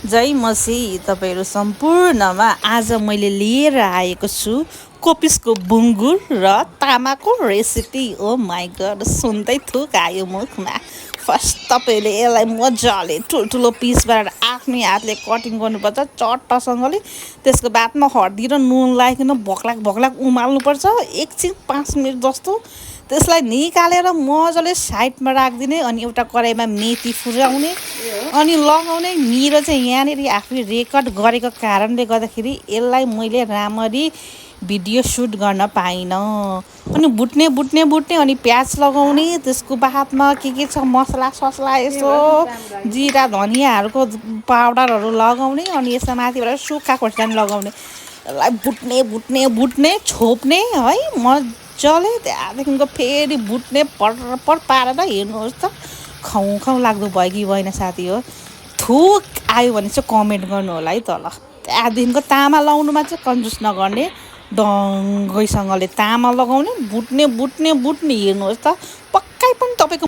जय मसी तपाईँहरू सम्पूर्णमा आज मैले लिएर आएको छु कोपिसको बुङ्गुर र तामाको रेसिपी। ओ माई गड, सुन्दै थुक आयो मुखमा। फर्स्ट तपाईँहरूले यसलाई मजाले ठुल्ठुलो पिस बनाएर आफ्नै हातले कटिङ गर्नुपर्छ चट्टसँगले। त्यसको बादमा हर्दी र नुन लगाइकन भक्लाक भक्लाक उमाल्नुपर्छ एकछिन 5 मिनट जस्तो। त्यसलाई निकालेर मजाले साइडमा राखिदिने अनि एउटा कराईमा मेथी फुराउने अनि लगाउने। मेरो चाहिँ यहाँनिर आफै रेकर्ड गरेको कारणले गर्दाखेरि यसलाई मैले राम्ररी भिडियो सुट गर्न पाइनँ। अनि बुट्ने बुट्ने बुट्ने अनि प्याज लगाउने। त्यसको बादमा के छ मसला ससला यसो जिरा धनियाँहरूको पाउडरहरू लगाउने अनि यसमा माथिबाट सुक्खा खोर्सानी लगाउने। यसलाई बुट्ने बुट्ने बुट्ने छोप्ने है मजाले। त्यहाँदेखिको फेरि बुट्ने पर पारेर हेर्नुहोस् त खाउँ खाउँ लाग्दो भयो कि भएन साथी हो। थुक आयो भने चाहिँ कमेन्ट गर्नु होला है तल। त्यहाँदेखिको तामा लगाउनुमा चाहिँ कन्जुस नगर्ने, डङ्गैसँगले तामा लगाउने। बुट्ने बुट्ने बुट्ने हेर्नुहोस् त पक्कै पनि तपाईँको